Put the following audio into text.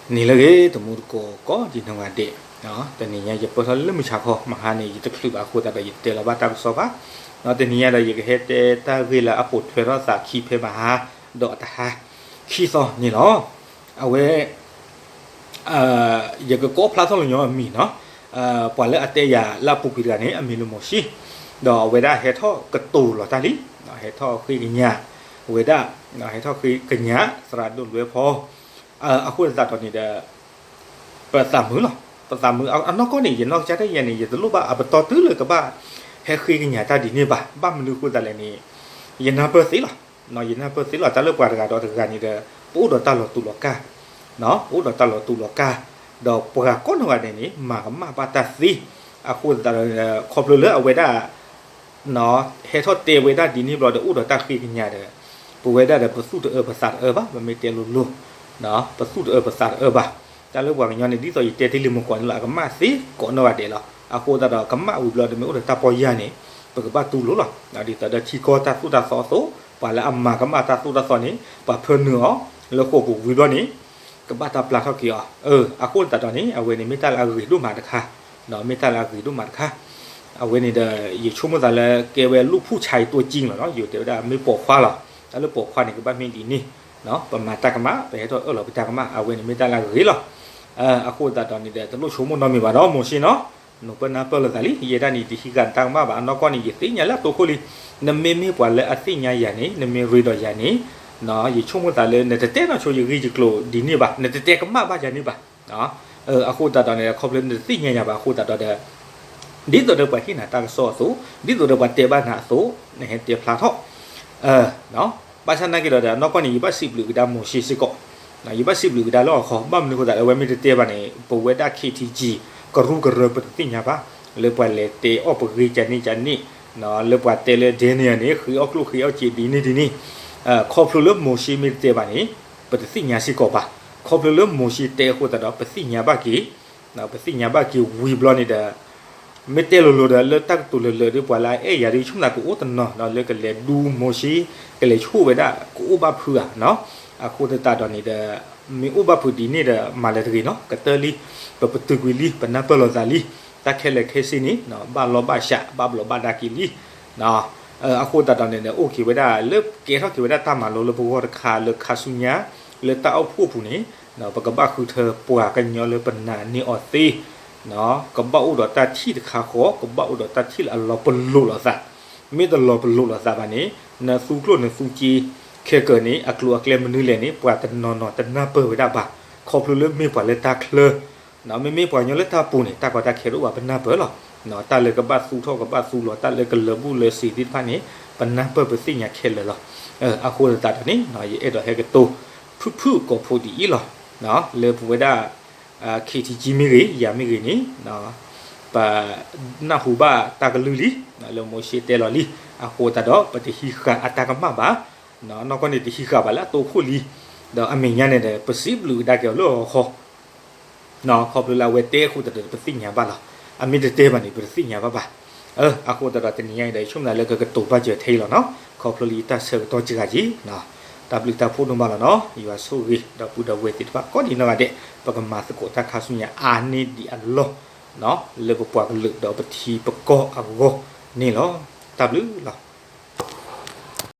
တနံၤလၢအဂ့ၤ တံၤသကိးကိးဒံနီၢ်ဂၤဒဲး, တနံၤညါယပၢၢ်ထီၣ်လၢမုၢ်ဆါခီ မဟါန့ၣ် ယတချုးဘၣ်အဃိသတးဒီး ယတဲလီၤဘၣ်တၢ်ကစီၣ်ဘၣ်. တနံၤညါဒီး ယကဟဲတဲတၢ်ဂ့ၢ်လၢအပိာ်ထွဲထီၣ်သးခံဖဲမဟါ ဒီးအတဟါခံသီန့ၣ်လီၤ. အဝဲ ယကကိးဖျါထီၣ်လၢညီအမံၤနီၤ, ပှၤလၢအတဲယၤလၢအပူၤကွံာ်တဂၤန့ၣ် အမံၤလၢမိၤၡ့, ဒီးအဝဲဒၣ်ဟဲထီၣ်ကတိၤလီၤတၢ်လံ, ဟဲထီၣ်ဃ့ကညး, အဝဲဒၣ် ဟဲထီၣ်ဃ့ကညး သရၣ်ဒိၣ်လွဲဖီ, အဃိသတးဒီးန့ၣ်ဒီး ပသးမုာ်လီၤ. ပသးမုာ်အနီၢ်ကီၢ်န့ၣ် ယနီၢ်ကစၢ်ဒၣ်ယဲန့ၣ် ယတလိၣ်ဘၣ်အပတီၢ်တုၤလၢကဘၣ် ဟဲဃ့ကညးတၢ်ဒ်န့ၣ်ဘၣ်. ဘၣ်မနုၤအဃိသတးလဲၣ်န့ၣ် ယနၢ်ပၢၢ်သ့လီၤ. ယနၢ်ပၢၢ်သ့လီၤ တၢ်လၢပှၤတဂၤဒီးတဂၤန့ၣ်ဒီး ပအိၣ်ဒီးတၢ်လီၤတူာ်လီၤကာ်, ပအိၣ်ဒီးတၢ်လီၤတူာ်လီၤကာ်, ဒီးပှၤကိးနီၢ်ဂၤဒဲးန့ၣ် မၤကမၣ်ဘၣ်တၢ်သ့, အဃိသတးဒီး ခီဖျိလၢအဝဲဒၣ် ဟဲထီၣ်တဲဝဲဒၣ်ဒ်န့ၣ်ဘျီဒီး အိၣ်ဒီးတၢ်ဃ့ကညးဒီး ပဝဲဒၣ်ဒီး ပသူၣ်တအၢပသးတအၢဘၣ်, ပမ့ၢ်တဲလိၤလိၤ ပသူၣ်တအၢပသးတအၢဘၣ်. တၢ်လၢပှၤကညီန့ၣ် ဒ်သိးယတဲတ့ၢ်လံမုၢ်ကွၢ်န့ၣ်လီၤ, အကမၣ်သ့ကိးနီၢ်ဂၤဒဲးလီၤ. အဃိသတးဒီး ကမၣ်ဝံၤဘျီဒီး မ့ၢ်အိၣ်ဒီးတၢ်ပီၢ်ယၢ်န့ၣ် ပကဘၣ်တူၢ်လိာ်လီၤ. ဒ်သိးဒီးထံကီၢ်တၢ်သိၣ်တၢ်သီအသိး ပှၤလၢအမၤကမၣ်တၢ်သိၣ်တၢ်သီန့ၣ် ပှၤဖၢနုာ်အီၤ လၢဃိာ်ပူၤဝံၤဘျီန့ၣ် ကဘၣ်တၢ်ပျၢ်ထီၣ်က့ၤအီၤ. အဃိသတးဒီးန့ၣ် အဝဲန့ၣ်မ့ၢ်တၢ်လၢအဂ့ၤဒိၣ်မးတခါ, မ့ၢ်တၢ်လၢအဂ့ၤဒိၣ်မးတခါ. အဝဲန့ၣ်ဒီး ယဆိကမိၣ်သးလၢကဲဝဲလူၢ်ဖူၣ်ဆါအံၤတိၢ်ကံလီၤနီၤ, ယိၤတဲဝဲဒၣ်မ့ၢ်ပိာ်ခွါလီၤ. တၢ်လၢပိာ်ခွါန့ၣ် ကဘၣ်မ့ၢ်ဒ်န့ၣ်, ပမၤတၢ်ကမၣ် ပဟဲထီၣ်အၢၣ်လီၤပတၢ်ကမၣ် အဝဲန့ၣ်မ့ၢ်တၢ်လၢအဂ့ၤလီၤ. အဃိသတးဒီးန့ၣ်ဒီး တလိၣ်ဆိကမိၣ်နီတမံၤဘၣ်ဒီး မိၤၡ့နီၤ, နပၢၢ်နၢ်ပၢၢ်လိာ်သးလံ, ယဲဒၣ်န့ၣ် တဟံးဃာ်နတၢ်ကမၣ်ဘၣ်. အနီၢ်ကီၢ်န့ၣ် ယသ့ၣ်ညါလၢအတိခိၣ်လံ. နမ့မ့ၢ်ပှၤလၢအသ့ၣ်ညါယၤန့ၣ် နမ့ၢ်ရ့ဒီးယၤန့ၣ် ယဆိကမိၣ်သးလၢ နတတဲနီၢ်ဆိယဂ့ၢ်ယကျိၤဒ်န့ၣ်ဘၣ်, နတတဲကမၣ်ဘၣ်ယၤန့ၣ်ဘၣ်. အဃိသတးဒီးန့ၣ် ခီဖျိနတသ့ၣ်ညါယၤဘၣ်အဃိသတးဒီး ဒ်သိးဒီးပှၤဟ့ၣ်နၤတၢ်ကစီၣ်အသိး, ဒ်သိးဒီးပှၤတဲဘၣ်နၤအသိး, နဟဲတဲဖျါထီၣ်. ဘၣ်ဆၣ်နာ်က့ၤဒီး အနီၢ်ကီၢ်န့ၣ် ယဘၣ်စံးဘျုးကဒါမိၤၡ့စ့ၢ်ကီး, ယဘၣ်စံးဘျုးကဒါလၢအီၤဃီ, ဘၣ်မနုၤအဃိသတးလၢ အဝဲမ့ၢ်တတဲဘၣ်န့ၣ် ပဝဲဒၣ် ခ့ထံကံ ကရူၢ်ကရၢပတသ့ၣ်ညါဘၣ်, လၢပှၤလဲၤတဲအီၣ်ပဂ့ၢ်ကန့ၣ်ကန့ၣ်, လၢပှၤတဲလၢဒဲန့ၣ်န့ၣ် ဃ့အီၣ်ကျိၣ်ဃ့အီၣ်စ့ဒ်န့ၣ်ဒ်န့ၣ်, ခီဖျိလၢမိၤၡ့မ့ၢ်တတဲဘၣ်န့ၣ် ပတသ့ၣ်ညါစ့ၢ်ကီးဘၣ်. ခီဖျိလၢမိၤၡ့တဲအဃိသတးဒီး ပသ့ၣ်ညါဘၣ်က့ၤ, ပသ့ၣ်ညါဘၣ်က့ၤဝံၤဘျီန့ၣ်ဒီး မ့ၢ်တဲလိၤလိၤဒီး လၢတၢ်ကတိၤလၢာ်လၢာ်ဒီး ပှၤလၢအအဲၣ်ယၤဒီး ဆိကမိၣ်သးကအိၣ်တနီၤဒီး လၢကလဲၤဒူမိၤၡ့ ကလဲၤဆိၣ်ဝဲဒၣ် ကအိၣ်ဘၣ်ဖုးဧါနီၤ. အဃိသတးဒီးန့ၣ်ဒီး မ့ၢ်အိၣ်ဘၣ်ဖုးဒ်န့ၣ်ဒီး မၤလၢၤတဂ့ၤနီၤ, ကတၢၢ်လံ, ပပတုာ်ကွံာ်လံ, ပနၢ်ပၢၢ်လိာ်သးလံ, တၢ်ခဲလၢာ်ခဲဆ့န့ၣ် ဘၣ်လီၢ်ဘၣ်စး ဘၣ်ဘျီးဘၣ်ဒါက့ၤလံ. အဃိသတးဒီးန့ၣ်ဒီး အိၣ်က့ၤဝဲဒၣ် လၢကဲထီၣ်က့ၤဝဲဒၣ်တၢ်မၤလိလၢပဂီၢ်တခါလၢခါဆူညါ လၢတၢ်အိၣ်ဖှိၣ်ပူၤန့ၣ် ပကဘၣ်ဃုထၢပှၤကညီလၢပနာ်န့ၢ်အီၤသ့, ကဘၣ်အိၣ်ဒီးတၢ်ထံၣ်တခါဃီ, ကဘၣ်အိၣ်ဒီးတၢ်ထံၣ်လၢအလီၤပလိာ်လိာ်သး, မ့ၢ်တလီၤပလိာ်လိာ်သးဘၣ်န့ၣ် နသူကျိၣ်နသူစ့ခဲကၢန့ၣ် အကျိၤအကျဲမနုၤလဲၣ်န့ၣ် ပှၤတနီၤနီၤတနၢ်ပၢၢ်ဝဲဒၣ်ဘၣ်, ခီဖျိလၢမ့ၢ်ပှၤလၢတၢ်ချၢ မ့မ့ၢ်ပှၤကညီလၢတၢ်ပူၤန့ၣ် တၢ်ကီတၢ်ခဲတအိၣ်ဘၣ် ပနၢ်ပၢၢ်လီၤ. တၢ်လၢကဘၣ်သူထီၣ်ကဘၣ်သူလီၤ တၢ်လၢကလၢာ်ဘူၣ်လၢာ်စ့ၤသ့ၣ်တဖၣ်န့ၣ် ပနၢ်ပၢၢ်ပသ့ၣ်ညါခဲလၢာ်လီၤ. အဃိသတးဒီးန့ၣ် ယအဲၣ်ဒိးဟဲကတိၤ ဖုၣ်ဖုၣ်ကိာ်ဖိဒ်အံၤလီၤ. လၢပဝဲဒၣ် ခ့ထံကံမ့ၢ်ဂ့ၤ ယၤမ့ၢ်ဂ့ၤန့ၣ် ပနၢ်ဟူဘၣ်တၢ်ကလုၢ်လံ လၢမိၤၡ့တဲလီၤလံ. အဃိသတးဒီး ပတဟံးဃာ်အတၢ်ကမၣ်ဘၣ်, နီၢ်ကီၢ်န့ၣ်တဟံးဃာ်ဘၣ်လၢအတိခိၣ်လံ. ဒီးအမဲာ်ညါန့ၣ်ဒီး ပစံးဘျုးကဒါက့ၤအီၤလၢအီၤဃီ ခီဖျိလၢအဝဲတဲအဃိသတးဒီး ပသ့ၣ်ညါဘၣ်လီၤ. အမ့ၢ်တတဲဘၣ်န့ၣ် ပတသ့ၣ်ညါဘၣ်ဘၣ်. အဃိသတးဒီးတနံၤညါအံၤဒီး ယဆိကမိၣ်သးလၢကကတိၤဘၣ်စၢၤထဲအံၤလီၤနီၤ. ခီဖျိလၢယတၢ်ဆၢကတီၢ်စှၤက့ၤ တၢ်ဘျုးတၢ်ဖှိၣ်ဒိၣ်မးလီၤနီၤ. ယွၤဆိၣ်ဂ့ၤ ဒီပုၢ်ဒီဝဲၢ်သ့ၣ်တဖၣ်ကိးဒံနီၢ်ဂၤဒဲး ပကမၤသကိးတၢ်ခါဆူညါအါန့ၢ်ဒံးအလီၢ် လၢပပှၤကလုာ်ဒီးပထံပကီၢ်အဂီၢ်န့ၣ်လီၤ. တၢ်ဘျုးလီၤ.